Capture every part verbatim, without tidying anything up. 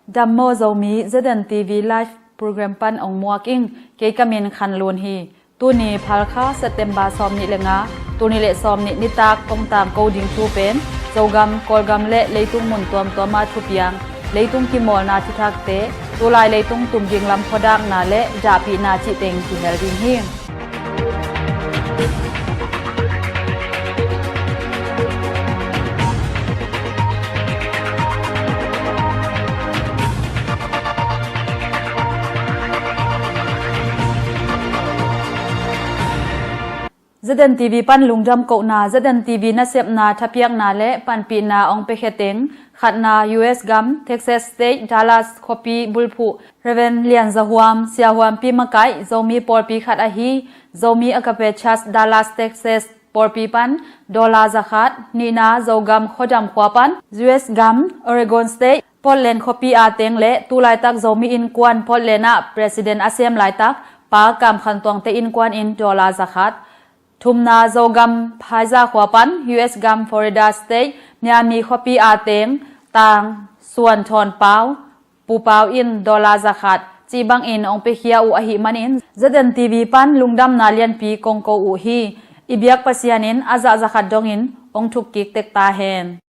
Dammaw Zomi, Z N T V Live Program pan ong muak ing. Kei ka min Khan Lun hi. Tuni Phalkha, September sawmnih le nga, tul nih le sawmnih nitak kong tangko ding thu pen Zogam, Kawlgam le leitung mun tuamtuam a thupiang, leitung kimawlna thuthakte, tulai leitung tumging lam khuadakna le dahpihna cih teng kihel ding hi. Z N T V pan lungdam kohna, Z N T V nasepna thapiakna le panpihna ong piakhia teng khatna, U S gam, Texas State, Dallas khuapi bulphuh Reverend Lian Za Huam, Sia Huampi makaih Zomi pawlpi khat ahi Zomi Agape Church, Dallas, Texas pawlpi pan dollar zakhat. Nihna, Zogam Khuadam khua pan U S gam, Oregon State, Portland khuapi a teng le tulaitak Zomi Innkuan Portland ah President a sem laitak Pa Kam Khan Tuangte innkuan in dollar zakhat. Thumna, Zogam Phaiza khua pan U S gam, Florida State, Miami khuapi a teng Tang Suan Thawn Pau, Pu Pau in dollar zakhat cih bangin ong piakhia uh ahih manin Z N T V pan lungdamna lianpi kong ko uh hi. I biak Pasian in a zah zakhat dongin ong thukkik tek ta hen.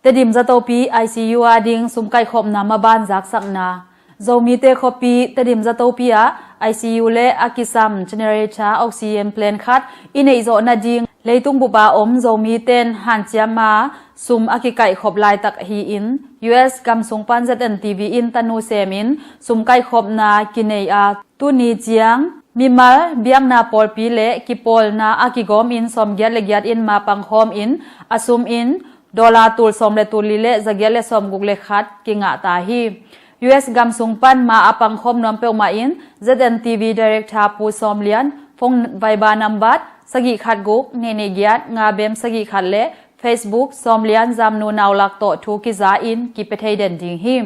Tedim Zatopi I C U a ding sum kaihkhopna maban zaksakna. Zomite khuapi Tedim Zatopi ah I C U le a kisam generator oxygen plant khat i neih zawh nading leitung bup a om Zomite'n hanciam a sum a kikaihkhop laitak hi-in, U S gam sung pan Z N T V in tanu semin sum kaihkhopna kinei a, tuni ciang mimal biakna pawlpi le kipawlna a kigawmin sawmgiat le giat in mapang khawmin a sum in dollar tul sawm le tul li le zagiat le sawmguk le khat kingah ta hi. U S gam sung pan ma a pangkhawm nuam peuhmah in Z N T V Director Pu Sawm Lian phone Viber number sagih khat guk nih nih giat nga bem sagih khat le Facebook Sawm Lian Zamnu Naulak tawh thu kiza in kipia thei den ding hi.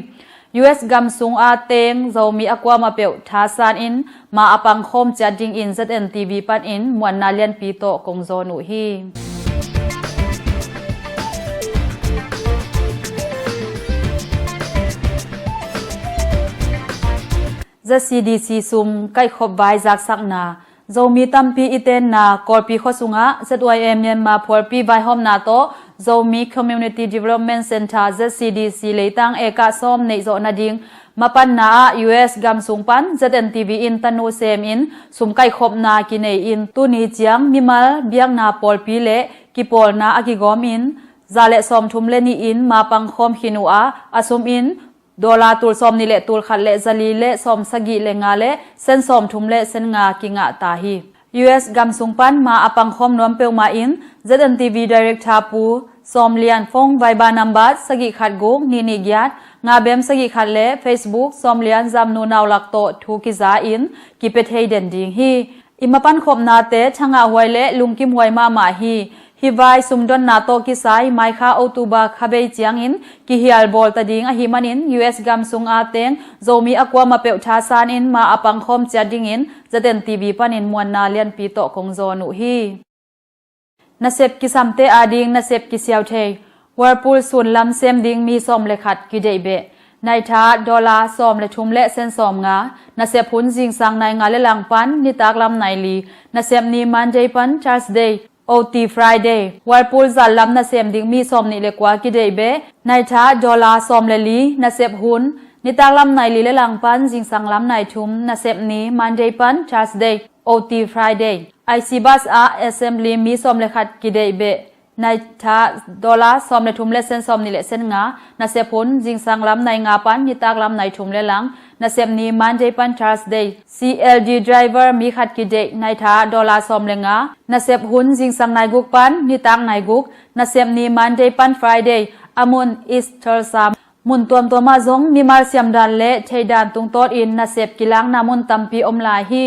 U S gam sung a teng Zomi a kuamah peuh thasan in ma a pangkhawm ciat dingin Z N T V panin muanna lianpi tawh kong zawn uh hi. Z C D C sum kaihkhop vai zaksakna. Zomi tampi i tenna Kawlpi khua sungah Z Y M Myanmar phualpi vaihawmna tawh Zomi Community Development Centre, Z C D C leitang eka sawm neih zawh nading mapanna ah U S gam sung pan Z N T V in tanu semin sum kaihkhopna kinei in tuni ciang mimal biakna pawlpi le kipawlna a kigawmin za le sawmthum le nih in mapang khawm khin uh a, a sum in dollar tul sawmnih le tul khat le zali le sawmsagih le nga le sen sawmthum le sen nga kingah ta hi. U S gam sung pan ma a pangkhawm nuam peuhmah in Z N T V Director Pu Sawm Lian phone Viber number sagih khat guk nih nih giat nga bem sagih khat le Facebook Sawm Lian Zamnu Naulak tawh thu kiza in kipia thei den ding hi. I mapankhopnate thangah huai le lungkim huai mahmah hi. Hih vai sumdonna tawh kisai maikha October kha bei ciangin kihial bawl ta ding ahih manin U S gam sung a teng Zomi a kuamah peuh thasan in ma a pangkhawm ciat dingin Z N T V panin muanna lianpi tawh kong zawn uh hi. Nasep kisamte ading nasep kisiau thei Whirlpool sun lam sem ding mi sawm le khat kideih beh. Naitha dollar sawm le thum le sen sawm nga. Nasep hun zingsang nai nga le lang pan nitak lam nai li. Nasep ni Monday pan Thursday, O T Friday. Whirlpool zat lam nasem ding mi sawm nih le kua kideih beh. Naitha dollar sawm le li. Nasep hun nitak lam nai li le lang pan zingsang lam nai thum. Nasep ni Monday pan Thursday, O T Friday. I C bus ah assembly mi sawm le khat kideih beh. Naitha dollar sawm le thum le sen sawm nih le sen nga. Nasep hun zingsang lam nai nga pan nitak lam nai thum le lang. Nasep ni Monday pan Thursday. C L D driver mi khat kideih, naitha dollar sawm le nga. Nasep hun zingsang nai guk pan nitak nai guk. Nasep ni Monday pan Friday. A mun East Tulsa. Mun tuamtuam ah zong mimal siamdan le theihdan tungtawtin nasep kilangna mun tampi om lai hi.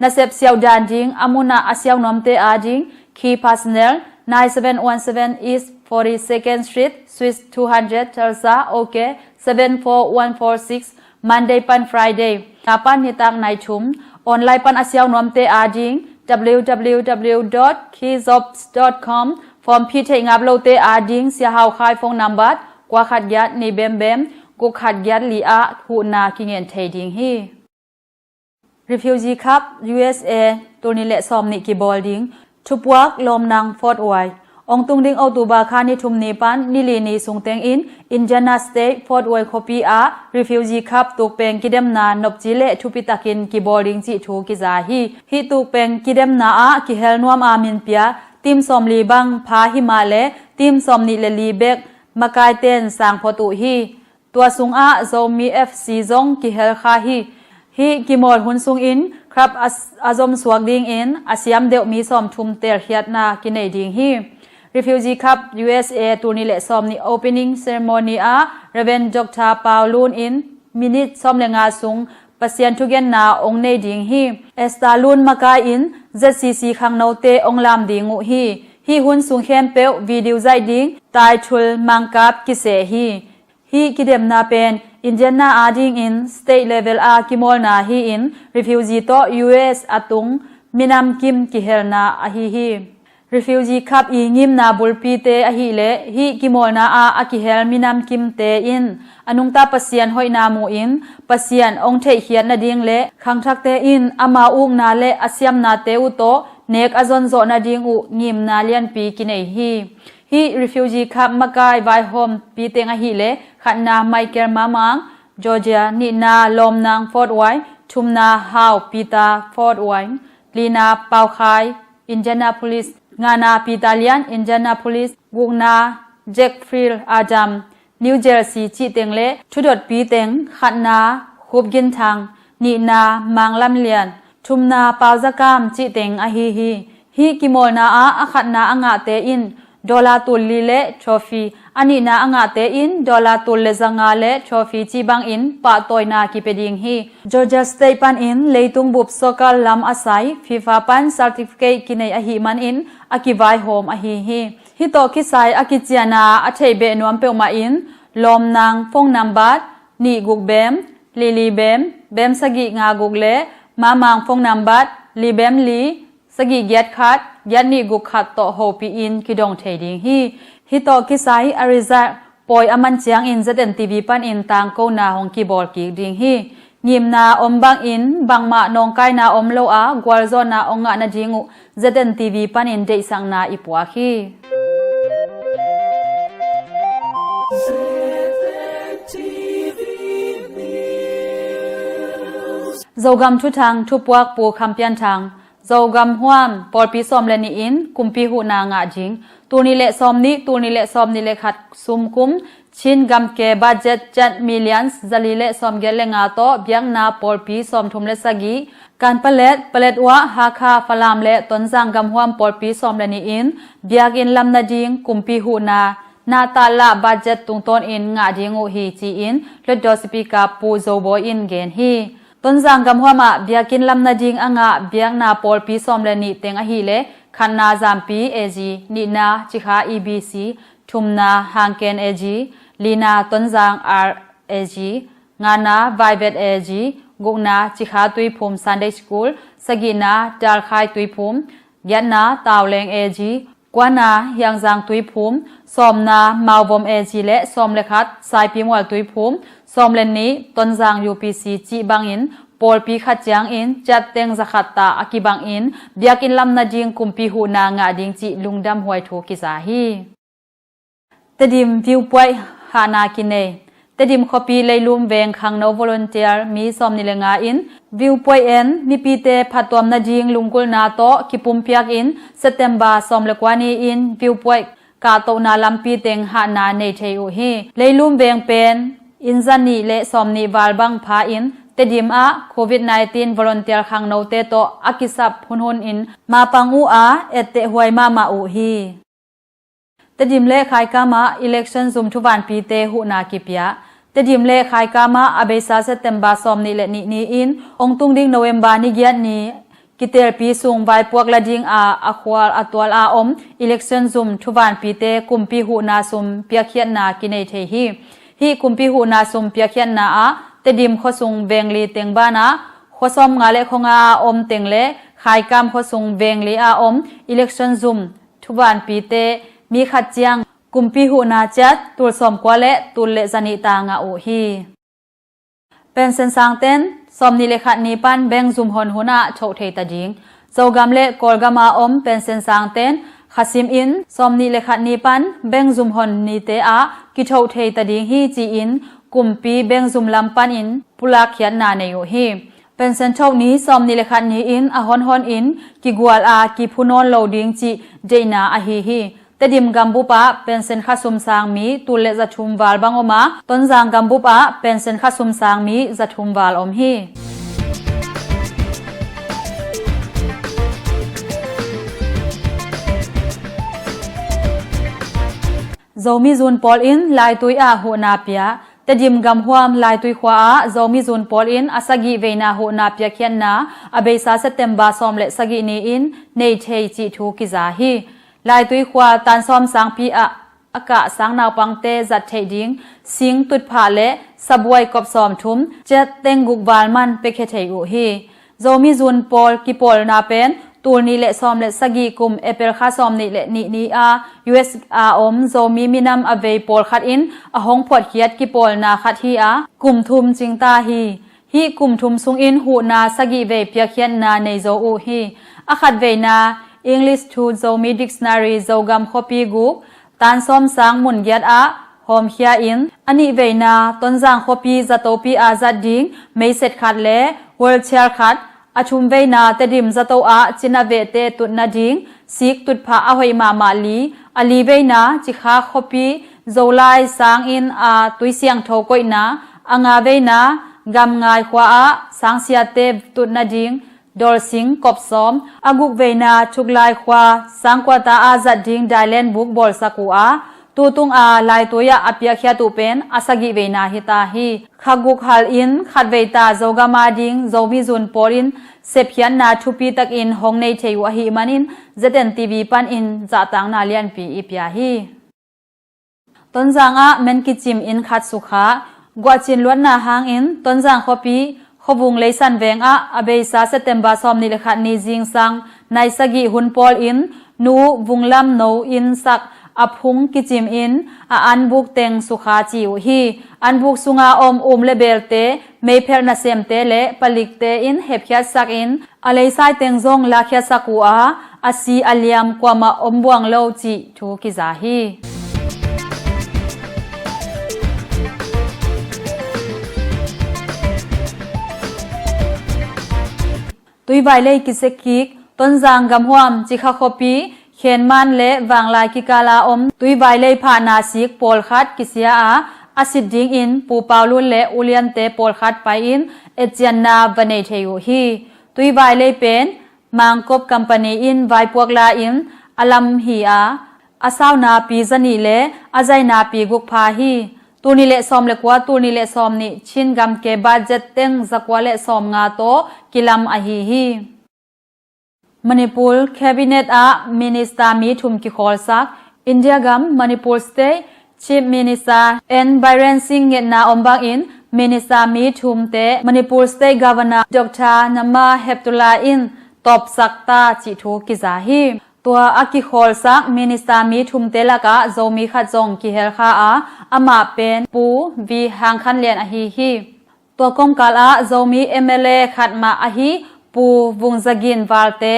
Nasep siauhdan ding a munah a siau nuamte ading key personnel nine seven one seven East forty-second Street, Suite two hundred, Tulsa, OK seven four one four six, Monday pan Friday. Nga pan nitak nai thum. Online pan a siau nuamte ading W W W dot keyjobs dot com. Form phih theih ngap lote ading Sia Hau Khai phone number kua khat giat nih bem bem, guk khat giat li ah huhna kingen thei ding hi. Refugee Cup U S A tul nih le sawm nih kibawl ding. Thupuak, Lawmnang, Fort Wayne. Ong tung ding October kha ni thum ni pan ni li ni sung tengin Indiana State, Fort Wayne khuapi ah Refugee Cup tukpeng kidemna nopci le thupitakin kibawl ding cih thu kiza hi. Hih tukpeng kidemna ah kihel nuam a min pia team sawm li bang pha hi mah le team sawm nih le li bek makaiten sang phot uh hi. Tua sungah Zomi F C zong kihel kha hi. Hih kimawl hun sungin club a, a zom suak dingin a siam deuh mi sawm thum telkhiatna kinei ding hi. Refugee Cup U S A tul nih le sawm nih opening ceremony ah Reverend Doctor Pau Lun in minute sawm le nga sung Pasian thugenna ong nei ding hi. Esther Lun makai in Z C C khangnote ong lam ding uh hi. Hih hun sung khempeuh video zaih ding Taithul Mangkap kiseh hi. Hih kidemna pen Indiana adingin state level a kimawlna hi-in refugee tawh U S a tung minam kim kihelna ahi hi. Refugee Cup i ngimna bulpite ahih leh hih kimawlna ah a kihel minam kimte in a nungta Pasian hoihna mu-in Pasian ong theihkhiat nading le khangthakte in ama ukna le a siamnate uh tawh nek a zonzawh nading uh ngimna lianpi kinei hi. Hih Refugee Cup makai vaihawmpi teng ahih leh khatna Michael Mamang, Georgia, nihna Lawmnang, Fort Wayne, thumna Hau Peter, Fort Wayne, lina Pau Khai, Indianapolis, ngana Peter Lian, Indianapolis, gukna Jackfield Adam, New Jersey cih teng le thudotpi teng, khatna Khup Gin Thang, nihna Mang Lam Lian, thumna Pau Za Kam cih teng ahi hi. Hih kimawlna ah a khatna a ngahte in dollar tul li le trophy, a nihna a ngahte in dollar tul le za nga le trophy cih bangin pahtawina kipia ding hi. Georgia State panin leitung bup soccer lam a sai FIFA pan certificate kinei ahih manin a kivaihawm ahi hi. Hih tawh kisai a kiciana a theih beh nuam peuhmah in Lawmnang phone number nih guk bem, li li bem, bem sagih nga guk le Mamang phone number li bem li, sagih giat khat, giat nih guk khat tawh hopih in kidong thei ding hi. Hih tawh kisai a result pawi a man ciangin Z N T V panin tangkona hong kibawl kik ding hi. Ngimna om bangin bangmah nawngkaina om lo a gualzawhna hong ngah nading uh Z N T V panin deihsakna i puak hi. Zogam Thuthang Thupuak Pu Kham Pian Thang. Zogam huam pawlpi sawm le nih in kumpi huhna ngah ding. Tul nih le sawm nih, tul nih le sawm nih le khat sumkum Chin gamke budget kyat million za li le sawm giat le nga tawh biakna pawlpi sawm thum le sagih, Kanpalet, Paletwa, Hakha, Falam le Tonzang gamhuam pawlpi sawm le nih in biakinn lam nading kumpi huhna nahtak lah budget tungtawnin ngah ding uh hi ci-in Hluttaw Speaker Pu Zo Bawi in gen hi. Tonzang gamhuam ah biakinn lam nading a ngah biakna pawlpi sawm le nih teng ahih leh khatna Zampi A G, nihna Cikha E B C, thumna Hangken A G, lina Tonzang R A G, ngana Vaivet A G, gukna Cikha Tuiphum Sunday School, sagihna Dalkhai Tuiphum, giatna Tauleng A G, kuana Hiangzang Tuiphum, sawmna Mauvom A G le sawm le khat Saipimual Tuiphum, sawm le nih Tonzang U P C cih bangin pawlpi khat ciangin kyat teng za khat ta a kibangin biakinn lam nading kumpi huhna ngah ding cih lungdamhuai thu kiza hi. Tedim Viewpoint hahna kinei. Tedim khuapi Leilum Veng khangno volunteer mi sawm nih le nga in Viewpoint en mipite phattuam nading lunggulhna tawh kipumpiak in September sawm le kua ni in Viewpoint kahtohna lampi teng hahna nei thei uh hi. Leilum Veng pen inn za nih le sawm nih val bang pha in Tedim ah Covid nineteen volunteer khangnote tawh a kisap hunhun in mapang uh a ettehhuai mahmah uh hi. Tedim le Khaikam ah election zum thuvanpite huhna kipia. Tedim le Khaikam ah a beisa September sawm nih le nih ni in ong tung ding November ni giat ni kitelpi sung vaipuak la ding a a khual a tual a om election zum thuvanpite kumpi huhna sum piakkhiatna kinei thei hi. Hih kumpi huhna sum piakkhiatna ah Tedim khuasung vengli teng banah khua sawm nga le khua nga a om teng le Khaikam khuasung vengli a om election zum thuvanpite mi khat ciang Kumpi huhna ciat tul sawmkua le tul le zanih ta ngah uh hi. Pension sangten sawmnih le khat ni pan bengzum hon hunah thoh thei ta ding. Zogam le Kawlgam a om pension sangten khasim in sawmnih le khat ni pan bengzum hon nite ah kithoh thei ta ding hi ci-in kumpi bengzum lam panin pulakkhiatna nei uh hi. Pension thoh ni sawmnih le khat ni-in a honhon in kigual a kiphu nawn lo ding cih deihna ahi hi. Tedim gambup ah pension khasum sang mi tul le zathum val bang om a, Tonzang gambup ah pension khasum sang mi zathum val om hi. Zomi Zun pawl in Laitui ah huhna pia. Tedim gamhuam Laitui khua ah Zomi Zun pawl in a sagih veina huhna piakkhiatna a beisa September sawm le sagih ni-in nei thei cih thu kiza hi. Laitui khua Tansawm sangpi ah a kah sang naupangte zat theih ding sing tutphah le sabuai kop sawmthum ciat teng guk val man piakhia thei uh hi. Zomi Zun pawl kipawlna pen tul nih le sawm le sagih kum April kha sawmnih le nih ni a U S a om Zomi minam a vei pawlkhat in a hong phuatkhiat kipawlna khat hi a, kum thum cingta hi. Hih kum thum sungin huhna sagih vei piakkhiatna nei zo uh hi. A khat veina English to Zomi Dictionary Zogam khuapi guk, Tansawm sang mun giat ah hawmkhia in, a nih veina Tonzang khuapi zatopi a zat ding meiset khat le wheelchair khat, a thum veina Tedim zato ah cina vehte tutna ding sik tutphah a hoih mahmah li, a li veina Cikha khuapi Zolai sang in a tui siangtho koihna, a nga veina Gamngai khua ah sangsiate tutna ding dolsing kop sawm, a guk veina Thuklai khua sangkuata a zat ding dailen buk bawlsak uh a, tutung a Laitui ah a piakkhiat uh pen a sagih veina hi ta hi. Kha guk hal in khat veita Zogam a ding Zomi Zun pawl in sepkhiatna thupi takin hong nei thei uh ahih manin Z N T V panin zahtakna lianpi i pia hi. Tonzang ah men kicim inn khat sukha. Guahcin luatna hangin Tonzang khuapi khuavung Leisan veng ah a beisa September sawmnih le khat ni zingsang nai sagih hun pawl in nu vunglam no inn sak a phung kicim in a anbuk teng sukha ci uh hi. Anbuk sunga om um le belte, meiphelh nasemte le palikte in hepkhiatsak in a leisai teng zong lakhiatsak uh a, a si a liam kuamah om buang lo cih thu kiza hi. Tuivai lei kisiakik. Tonzang gamhuam Cikha khuapi Khenman le Vanglai kikala om Tuivai lei phahna sik pawlkhat kisia a, a sit dingin Pu Paulun le uliante pawlkhat pai-in etcianna va nei thei uh hi. Tuivai lei pen Mangkop Company in vaipuak la-in a lam hi a, a sauna pi zanih le a zaina pi guk pha hi. Tul nih le sawm le kua, tul nih le sawm nih Chin gamke budget teng zakua le sawm nga tawh kilam ahi hi. Manipur Cabinet ah Minister mi thum kikhawlsak. India gam Manipur State Chief Minister N Biren Singh ngetna om bangin Minister mi thumte Manipur State Governor Doctor Namma Heptulla in tawpsak ta cih thu kiza hi. Tua a kikhawlsak Minister mi thumte lakah Zomi khat zong kihel kha a, amah pen Pu V Hang Khan Lian ahi hi. Tua kongkal ah Zomi M L A khat mah ahi Pu Vung Za Gin Valte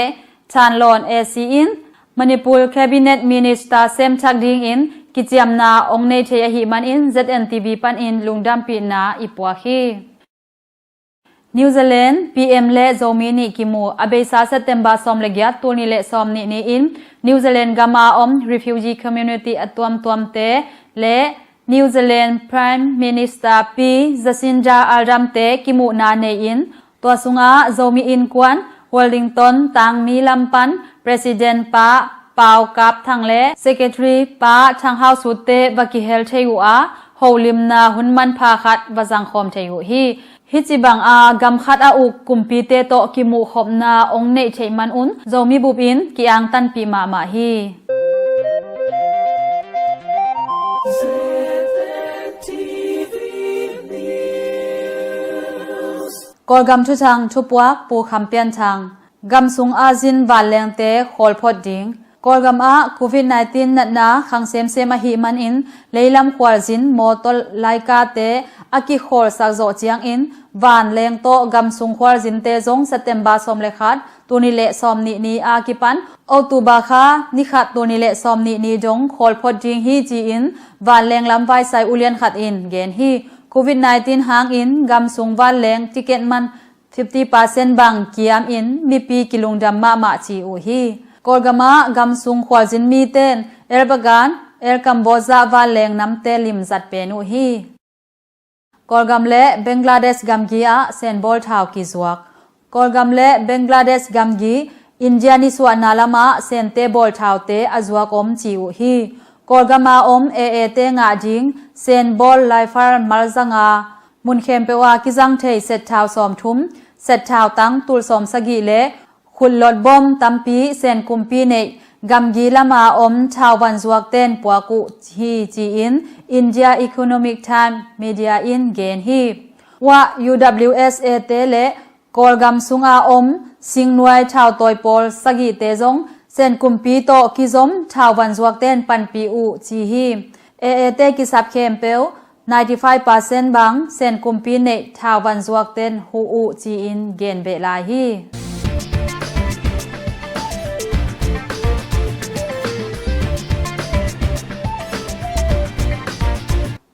Than Lawn A C in Manipur Cabinet Minister semthak dingin kiciamna ong nei thei ahih manin Z N T V panin lungdampihna i puak hi. New Zealand P M le Zomi nih kimu. A beisa September sawm le giat, tul nih le sawm nih ni-in New Zealand gam a om refugee community a tuamtuamte le New Zealand Prime Minister Pi Jacinda Ardern te kimuhna nei-in, tua sungah Zomi Innkuan Wellington tangmi lam pan President Pa Pau Kap Thang le Secretary Pa Thang Hau Sut te va kihel thei uh a, holimna hun manpha khat va zangkhawm thei uh hi. Hih ci bang a gam khat a uk kumpite tawh kimuhkhopna ong neih theih man un Zomi bup in ki-angtanpih mahmah hi. Kawlgam thuthang thupuak Pu Kham Pian Thang. Gam sung a zin vanlengte khawl phot ding. Kawlgam ah Covid nineteen natna khang semsem ahih manin leilam khualzin mawtaw laikate a kikhawlsak zawh ciangin vanleng tawh gamsung khualzinte zong September sawm le khat, tul nih le sawm nih ni a kipan October kha ni khat, tul nih le sawm nih ni dong khawl phot ding hi ci-in vanleng lam vaisai ulian khat in gen hi. Covid nineteen hangin gamsung vanleng ticket man fifty percent bang kiamin mipi kilungdam mahmah ci uh hi. Kawlgam ah gamsung khualzin miten Elbagan, Elkamboza vanleng namte limzat pen uh hi. Kawlgam le Bangladesh gamgi ah senbawl thau kizuak. Kawlgam le Bangladesh gamgi India nisuahna lamah sente bawl thaute a zuak om ci uh hi. Kawlgam a om A A te ngah ding senbawl laifar malzanga mun khempeuh a kizang thei set thau sawmthum, set thau tang tul sawm sagih le khutlot bom tampi sen kumpi neih gamgi lama om thau vanzuakten puak uh hi ci-in India Economic Time media in gen hi. Wah U W S A te le Kawlgam sunga om singnuai thautawi pawl sagihte zong sen kumpi tawh kizom thau vanzuakten panpih uh ci hi. A A te kisap khempeuh ninety five percent bang sen kumpi neih thau vanzuakten huh uh ci-in gen beh lai hi.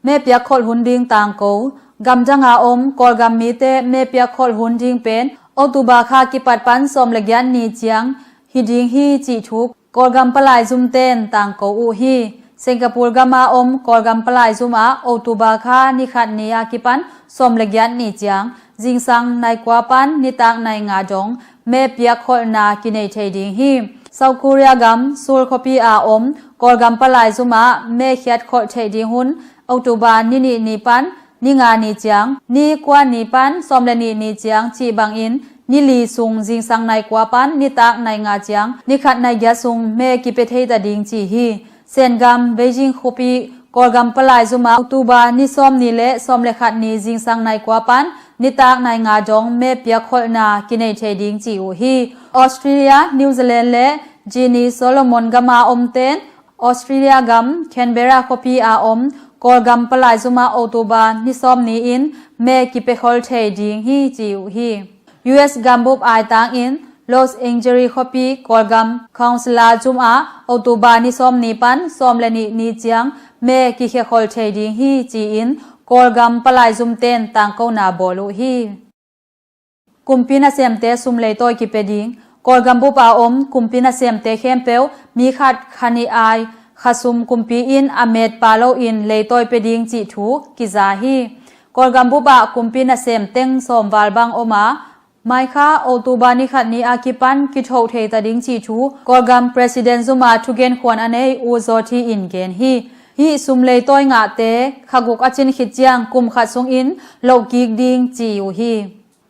Mepiak kholh hun ding tangko. Gamdanga om Kawlgam mite mepiak kholh hun ding pen October kha kipat pan sawm le giat ni ciang hi ding hi cih thu Kawlgam palaizumten tangko uh hi. Singapore gama om Kawlgam palaizum ah October kha ni khat ni a kipan sawm le giat ni ciang zingsang nai kua pan nitak nai nga dong mepiak kholhna kinei thei ding hi. South Korea gam Seoul khuapi a om Kawlgam palaizum ah mekhiat kholh theih ding hun October ni nih ni pan ni nga ni ciang, ni kua ni pan sawm le nih ni ciang cih bangin ni li sung zingsang nai kua pan nitak nai nga ciang ni khat nai giat sung me kipia thei ta ding ci hi. Sengam Beijing khuapi Kawlgam palaizum ah October ni sawm ni le sawm le khat ni zingsang nai kua pan nitak nai nga dong mepiak kholhna kinei thei ding ci uh hi. Australia, New Zealand le Gini Solomon gama omten Australia gam Canberra khuapi a om Kawlgam palaizum ah October ni sawm ni-in me kipia khol thei ding hi ci uh hi. U S gambup aitangin Los Angeles khuapi Kawlgam council a zum ah October ni sawm ni pan sawm le nih ni ciang me kikhia khol thei ding hi ci-in Kawlgam palaizumten tangkona bawl uh hi. Kumpi nasemte sum leitawi kipia ding. Kawlgam bup a om kumpi nasemte khempeuh mi khat kha nih ai kha sum kumpi in a met pa loin leitawi pia ding cih thu kiza hi. Kawlgam bup ah kumpi nasem teng sawm val bang om a, mai kha October ni khat ni a kipan kithoh thei ta ding cih thu Kawlgam President zum a thugen khuan a nei U Zawthi in gen hi. Hih sum leitawi ngahte kha guk a cin khit ciang kum khat sungin loh kik ding ci uh hi.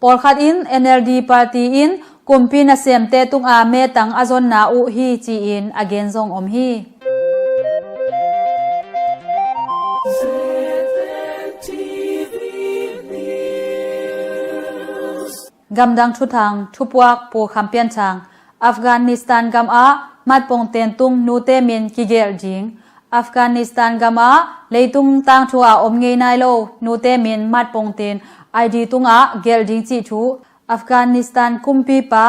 Pawlkhat in N L D party in kumpi nasemte tungah metang a zonna uh hi ci-in a gen zong om hi. Gamdang thuthang thupuak Pu Kham Pian Thang. Afghanistan gam ah matpongten tung nute min kigelh ding. Afghanistan gam ah leitung tangthu ah om ngei nai lo nute min matpongten I D tungah gelh ding cih thu Afghanistan kumpipa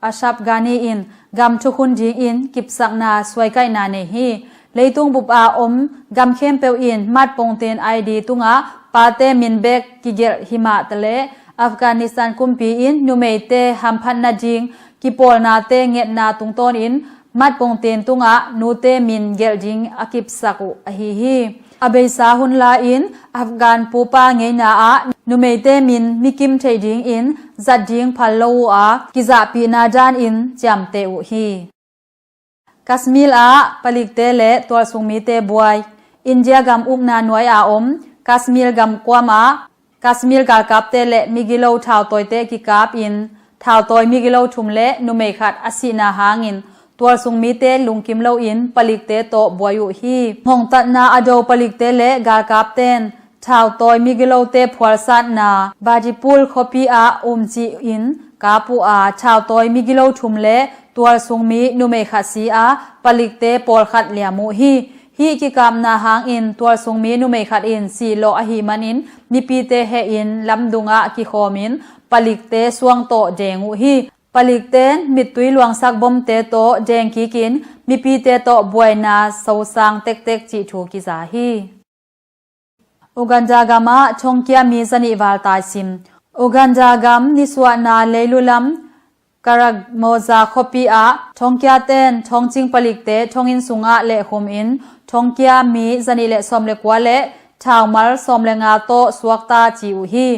Ashraf Ghani in gam thukhun dingin kipsakna suaikaihna nei hi. Leitung bup a om gam khempeuh in matpongten I D tungah pate min bek kigelh himah taleh Afghanistan kumpi in numeite hamphat nading kipawlnate ngetna tungtawnin matpongten tungah nute min gelh ding a kipsak uh ahi hi. A beisa hun lai-in Afghan pupa ngeina ah numeite min mikim theih dingin zat ding phal lo uh a, kizahpihna danin ciamteh uh hi. Kashmir ah palikte le tualsung mite buai. India gam ukna nuai a om Kashmir gam kuam ah Kashmir galkapte le migilo thautawite kikapin thautawi migilo thum le numei khat a sihna hangin tualsung mite lungkim loin palikte tawh buai uh hi. Hongtatna a do palikte le galkapten thautawi migilote phualsatna Badipur khuapi ah umcih in kap uh a, thautawi migilo thum le tualsungmi numei khat si a, palikte pawlkhat liam uh hi. Hih kikapna hangin tualsungmi numei khat in sihlawh ahih manin mipite hehin lamdungah kikhawmin palikte suang tawh deng uh hi. Palikten mittui luangsak bomte tawh deng kikin mipite tawh buaina sosang tektek cih thu kiza hi. Uganda gamah thongkia mi zanih val taisim. Uganda gam nisuahna leilu lam Karamoja khuapi ah thongkiaten thongcing palikte thonginn sungah lehkhumin thongkia mi zanih le sawm le kua le thaumal sawm le nga tawh suakta ci uh hi.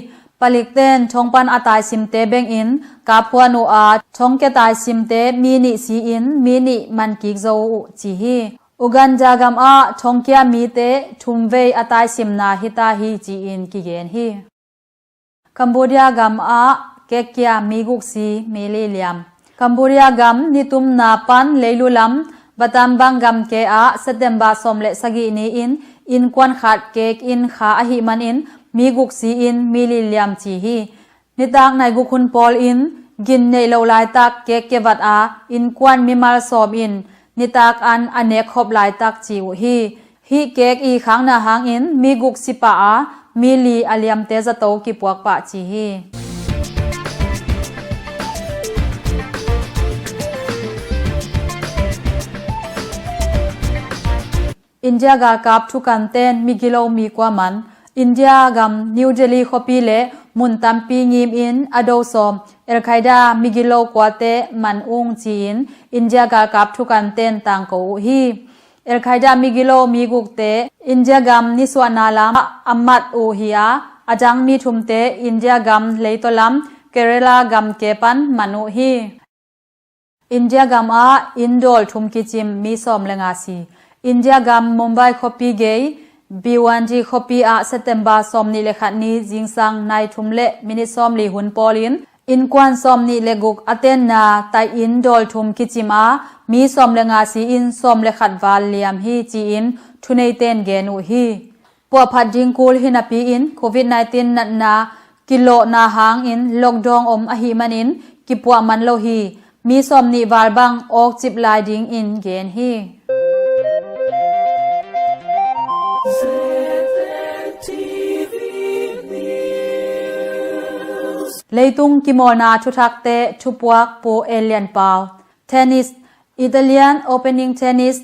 Palikten thongpan a taisimte bengin kaphuan uh a, thongkia taisimte mi nih si-in mi nih mankik zo uh ci hi. Uganda gamah thongkia mite thumvei a taisimna hita hi ci-in kigen hi. Cambodia gamah kekkia mi guk si mi li liam. Cambodia gam nitumna pan leilu lam Battambang gamke ah September sawm le sagih ni-in innkuan khat kek in kha ahih manin mi guk si-in mi li liam ci hi. Nitak nai guk hun pawlin gin neih loh laitak kek kevat a innkuan mimal sawm in nitak an a nek khop laitak ci uh hi. Hih kek i khakna hangin mi guk si pah a mi li a liamte zato kipuak pah ci hi. India galkap thukanten migilo mi kua man. India gam New Delhi khuapi le mun tampi ngimin a do sawm Al-Qaeda migilo kuate man ung ci-in India galkap thukanten tangko uh hi. Al-Qaeda migilo mi gukte India gam nisuahna lam a mat uh hi a, a dang mi thumte India gam leitaw lam Kerala gamke pan man uh hi. India gamah inndawl thum kicim mi sawm le nga si. India gam Mumbai khuapi gei Bhiwandi khuapi ah September sawm nih le khat ni zingsang nai thum le minit sawm li hun pawlin innkuan sawm nih le guk a tenna tai inndawl thum kicim a mi sawm le nga si-in sawm le khat val liam hi ci-in thuneiten gen uh hi. Puahphat ding kul hi napi-in covid nineteen natna kilawhna hangin lockdown om ahih manin kipuah man lo hi. Mi sawm nih val bang awkcip lai dingin gen hi. Leitung kimawlna thuthakte thupuak Pu Elian Pau. Tennis, Italian Opening Tennis,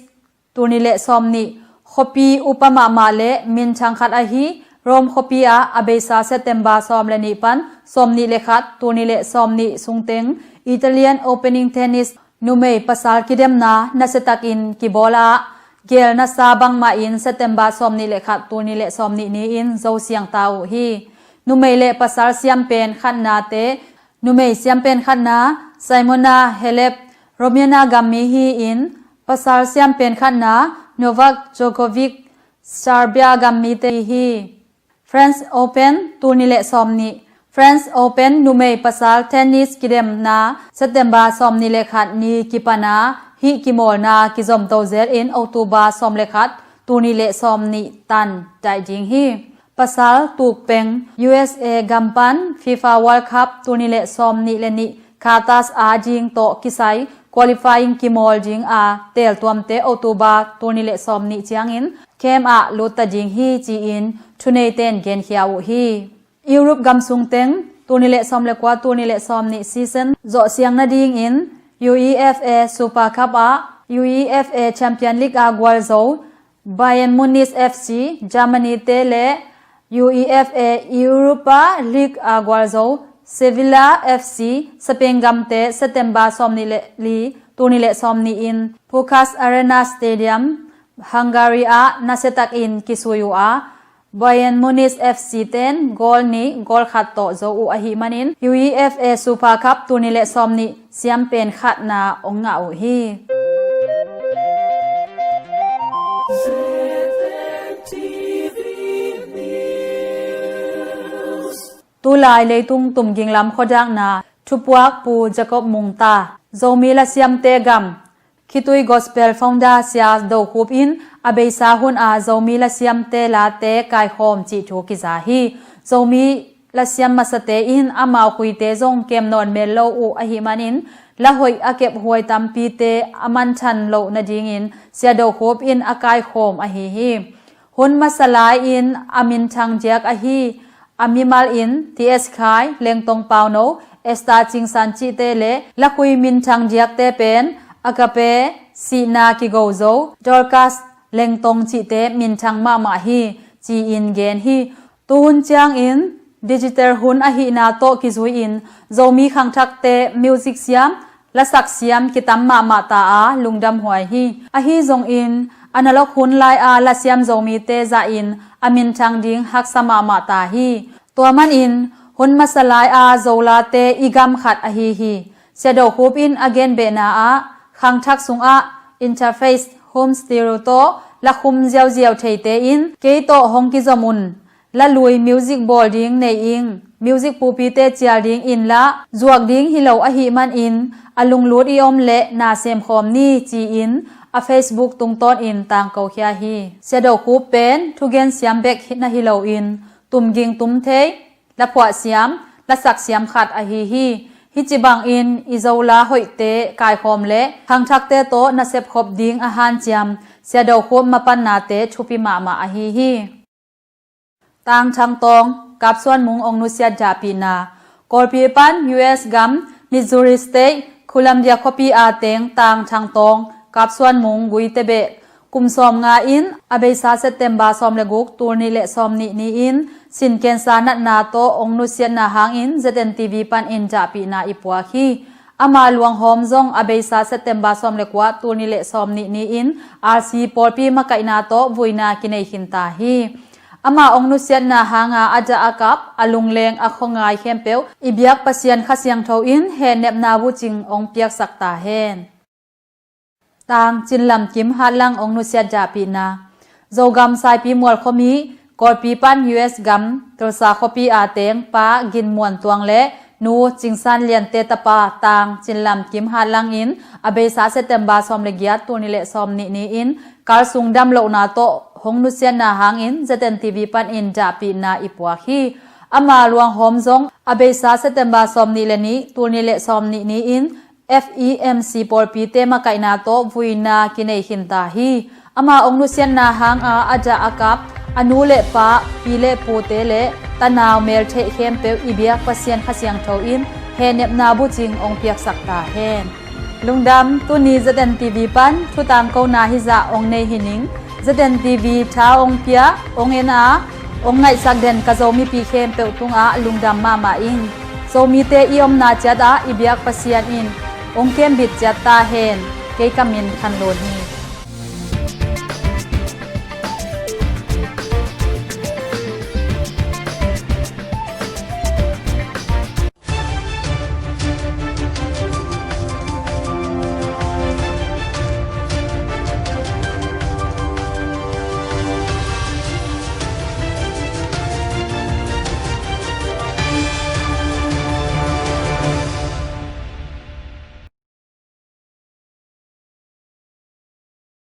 tul nih le sawm nih. Khuapi upa mahmah le minthang khat ahi Rome khuapi ah a beisa September sawm le nih pan sawm nih le khat, tul nih le sawm nih sungteng Italian Opening Tennis numei pasal kidemna nasiatakin kibawl ah, geel nasa bangmah in September sawm nih le khat, tul nih le sawm nih ni-in zo siangta uh hi. Numei le pasal siampen khatnate, numei siampen khatna Simona Halep, Romania gammi hi-in, pasal siampen khatna Novak Djokovic, Serbia gammite hi. French Open, tul nih le sawm nih. French Open numei pasal tennis kidemna September sawm nih le khat ni kipan a, hih kimawlna kizomto zelin October sawm le khat, tul nih le sawm nih tan daih ding hi. Pasal tukpeng U S A gam pan FIFA World Cup tul nih le sawm nih le nih Qatar a ding tawh kisai qualifying kimawl ding a, teeltuamte October tul nih le sawm nih ciangin camp ah lutta ding hi ci-in thuneiten genkhia uh hi. Europe gam sungteng tul nih le sawm le kua, tul nih le sawm nih season zawhsiang nadingin UEFA Super Cup ah UEFA Champion League a gualzo Bayern Munich F C, Germany te le UEFA Europa League a gualzo Sevilla F C, Spain gamte September sawm nih le li, tul nih le sawm nih in Puskas Arena Stadium, Hungary ah nasiatakin kisui uh a, Bayern Munich F C ten goal nih goal khat tawh zo uh ahih manin UEFA Super Cup tul nih le sawm nih siampen khatna hong ngah uh hi. Tulai leitung tumging lam khuadakna thupuak Pu Jacob Mungta. Zomi lasiamte gam. Khitui Gospel Founder Sia Do Khup in a beisa hun a Zomi lasiamte late kaikhawm cih thu kiza hi. Zomi lasiam masate in amau khuite zong kem nawn mel lo uh ahih manin la hoih a kephuai tampite a manthan loh nadingin Sia Do Khup in a kaikhawm ahi hi. Hun masa lai-in a minthang diak ahi a mimal in T S Khai, Lengtong Pauno, Esther Cingsan cihte le lakhui minthang diakte pen Agape, Sihna Kigo Zo, Dorcas, Lengtong cihte minthang mahmah hi, ci-in gen hi. Tuhun ciangin digital hun ahihna tawh kizui-in Zomi khangthakte music siam, lasak siam kitam mahmah ta a lungdamhuai hi. Ahi zongin analog hun lai-a lasiam Zomite zahin a minthang ding haksa mahmah ta hi. Tua manin hun masa lai-a Zolate i gam khat ahi hi. Sia Do Khup in a genbehna ah khangthak sungah interface home stereo tawh lakhum ziauziau theite in kei tawh hong kizom un. Lalui music bawl ding nei ing, music pupite cial ding inla zuak ding hi lo ahih manin a lunglut i om leh na semkhawm ni, ci-in a Facebook tungtawnin tangkokhia hi. Sia Do Khup pen thugen siam bek na hi loin tumging tumthei, laphuah siam, lasak siam khat ahi hi. Hih ci bangin i Zola hoihte kaikhawm le khangthakte tawh nasep khop ding a hanciam Sia Do Khup mapannate thupi mahmah ahi hi. Tang Thang Tawng, Kap Suan Mung ong nusiat dahpihna. Kawlpi pan U S gam Missouri State, Columbia khuapi a teng Tang Thang Tawng, Kap Suan Mung, Guite beh, kum sawm nga in a beisa September sawm le guk, tul nih le sawm nih ni-in sin cancer natna tawh ong nusiatna hangin Z N T V panin dahpihna i puak hi. Ama luanghawm zong a beisa September sawm le kua, tul nih le sawm nih ni-in R C pawlpi makaihna tawh vuina kinei khinta hi. Ama ong nusiatna hanga a dah a kap, a lungleng a khuangai khempeuh i biak Pasian Kha Siangtho in hehnepna bucing ong piaksak ta hen. Tang Cin Lam Kim Hat Lang ong nusiat dahpihna. Zogam Saipimual khuami, Kawlpi pan U S gam Tulsa khuapi a teng Pa Gin Muan Tuang le Nu Cing San Liante tapa Tang Cin Lam Kim Hat Lang in a beisa September sawm le giat, tul nih le sawm nih ni-in kalsung damlohna tawh hong nusiatna hangin Z N T V panin dahpihna i puak hi. Ama luanghawm zong a beisa September sawm nih le nih, tul nih le sawm nih ni-in F E M C pawlpite makaihna tawh vuina kinei khinta hi. Ama ong nusiatna hanga a dah a kap a nu le pa, pi le pute le tanau meltheih khempeuh i biak Pasian Kha Siangtho in hehnepna bucing ong piaksak ta hen. Lungdam, tuni Z N T V pan thutangkona hizah ong nei hi ning. Z N T V tha ong pia, ong en a, ong ngaihsak den ka Zomipi khempeuh tungah lungdam mahmah ing. Zomite i omna ciatah i biak Pasian in ong kembit ciat ta hen. Kei ka min Khan Lun hi.